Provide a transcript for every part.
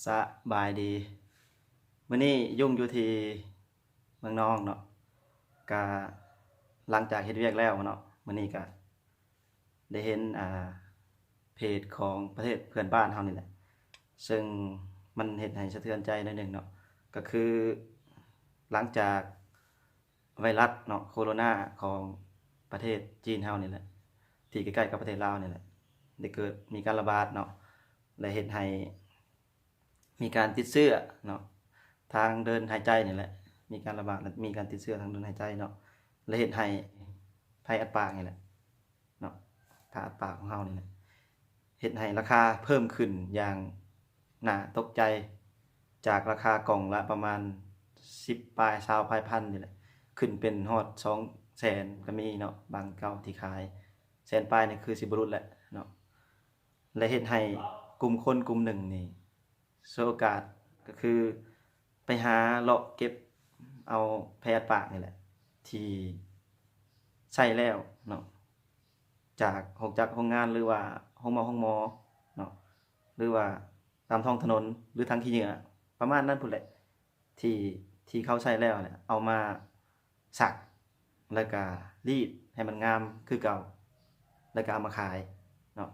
ສະບາຍດີ. ມື້ນີ້ຢູ່ຢູ່ທີ່ເມືອງນອງເນາະ, ກະຫຼັງຈາກເຮັດວຽກແລ້ວເນາະ, ມື້ນີ້ກະໄດ້ເຫັນ ອ່າ ເພຈຂອງປະເທດເພື່ອນບ້ານເຮົານີ້ແຫຼະ, ເຊິ່ງມັນເຮັດໃຫ້ສະເທືອນໃຈໜ້ອຍໜຶ່ງເນາະ, ກະຄືຫຼັງຈາກໄວຣັສເນາະ ໂຄໂຣນາຂອງປະເທດຈີນເຮົານີ້ແຫຼະ, ທີ່ໃກ້ໆກັບປະເທດລາວນີ້ແຫຼະ ໄດ້ເກີດມີການລະບາດເນາະ ແລະ ເຮັດໃຫ້ ມີການຕິດເຊື້ອເນາະ ທາງເດີນຫາຍໃຈນີ້ແຫຼະ, ມີການລະບາດ ແລະ ມີການຕິດເຊື້ອທາງເດີນຫາຍໃຈເນາະ ແລະ ເຮັດໃຫ້ໄພອັດປາກນີ້ແຫຼະເນາະ, ພະອັດປາກຂອງເຮົານີ້ແຫຼະ ເຮັດໃຫ້ລາຄາເພີ່ມຂຶ້ນຢ່າງໜ້າຕົກໃຈ, ຈາກລາຄາກ່ອງລະປະມານສິບປາຍ ຊາວປາຍພັນນີ້ແຫຼະ ຂຶ້ນເປັນຮອດສອງແສນກະມີເນາະ, ບາງເຈົ້າທີ່ຂາຍແສນປາຍນີ້ຄືຊິບໍ່ຫຼຸດແຫຼະເນາະ. ແລະ ເຮັດໃຫ້ກຸ່ມຄົນກຸ່ມໜຶ່ງນີ້ ສວຍໂອກາດ ກະຄືໄປຫາເລາະເກັບເອົາແພອັດປາກນີ້ແຫຼະ ທີ່ໃຊ້ແລ້ວເນາະ ຈາກໂຮງຈັກໂຮງງານ ຫຼືວ່າໂຮງໝໍໂຮງໝໍເນາະ ຫຼືວ່າຕາມທ້ອງຖະໜົນ ຫຼືຖັງຂີ້ເຫຍື້ອ ປະມານນັ້ນພຸ້ນແຫຼະ ທີ່ ທີ່ເຂົາໃຊ້ແລ້ວແຫຼະ ເອົາມາສັກ ແລ້ວກະລີດໃຫ້ມັນງາມຄືເກົ່າ ແລ້ວກະເອົາມາຂາຍເນາະ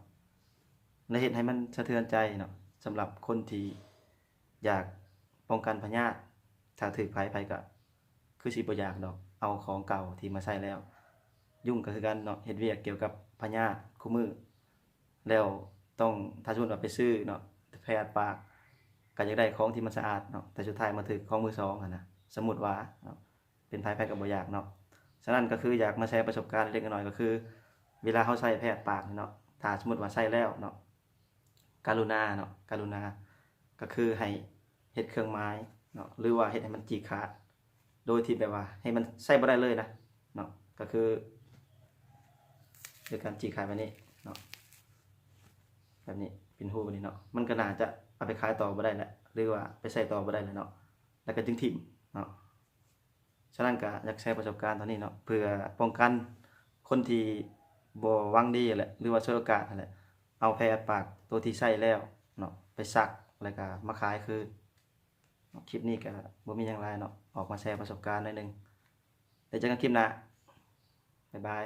ແລະ ເຮັດໃຫ້ມັນສະເທືອນໃຈເນາະ ສຳລັບຄົນທີ່ຢາກປ້ອງກັນພະຍາດ. ຖ້າຖືກໄພ ໃຜກະຄືຊິບໍ່ຢາກດອກ ເອົາຂອງເກົ່າທີ່ມາໃຊ້ແລ້ວ. ຍຸງກະຄືກັນເນາະ ເຮັດວຽກກ່ຽວກັບພະຍາດຄູ່ມື້ ແລ້ວຕ້ອງ ຖ້າສົມມຸດວ່າໄປຊື້ເນາະ ແພອັດປາກ ກະຢາກໄດ້ຂອງທີ່ມັນສະອາດເນາະ ແຕ່ສຸດທ້າຍມາຖືກຂອງມືສອງຫັ້ນນະ, ສົມມຸດວ່າເນາະ ເປັນໃຜ ໃຜກະບໍ່ຢາກເນາະ. ສະນັ້ນກະຄືຢາກມາແຊປະສົບການເລັກໆນ້ອຍໆ ກະຄືເວລາເຮົາໃຊ້ແພອັດປາກນີ້ເນາະ ຖ້າສົມມຸດວ່າໃຊ້ແລ້ວເນາະ ກະລຸນາເນາະ ກະລຸນາ ກະຄືໃຫ້ເຮັດເຄື່ອງໝາຍເນາະ ຫຼືວ່າເຮັດໃຫ້ມັນຈີກຂາດ ໂດຍທີ່ແບບວ່າໃຫ້ມັນໃຊ້ບໍ່ໄດ້ເລີຍນະເນາະ, ກະຄືໂດຍການຈີກຂາດແບບນີ້ເນາະ ແບບນີ້ ເປັນຮູແບບນີ້ເນາະ, ມັນກະໜ້າຈະເອົາໄປຂາຍຕໍ່ບໍ່ໄດ້ແຫຼະ ຫຼືວ່າໄປໃຊ້ຕໍ່ບໍ່ໄດ້ແຫຼະເນາະ ແລ້ວກະຈຶ່ງຖິ້ມເນາະ. ສະນັ້ນກະຢາກແຊປະສົບການເທົ່ານີ້ເນາະ ເພື່ອປ້ອງກັນຄົນທີ່ບໍ່ຫວັງດີແຫຼະ ຫຼືວ່າສວຍໂອກາດຫັ້ນແຫຼະ ເອົາແພອັດປາກໂຕທີ່ໃຊ້ແລ້ວເນາະ ໄປສັກ ແລ້ວກະມາຂາຍຄືນ. ຄລິບນີ້ກະບໍ່ມີຫຍັງຫຼາຍເນາະ ອອກມາແຊປະສົບການໜ້ອຍໜຶ່ງ. ແລ້ວເຈີກັນຄລິບໜ້າ. ບາຍບາຍ.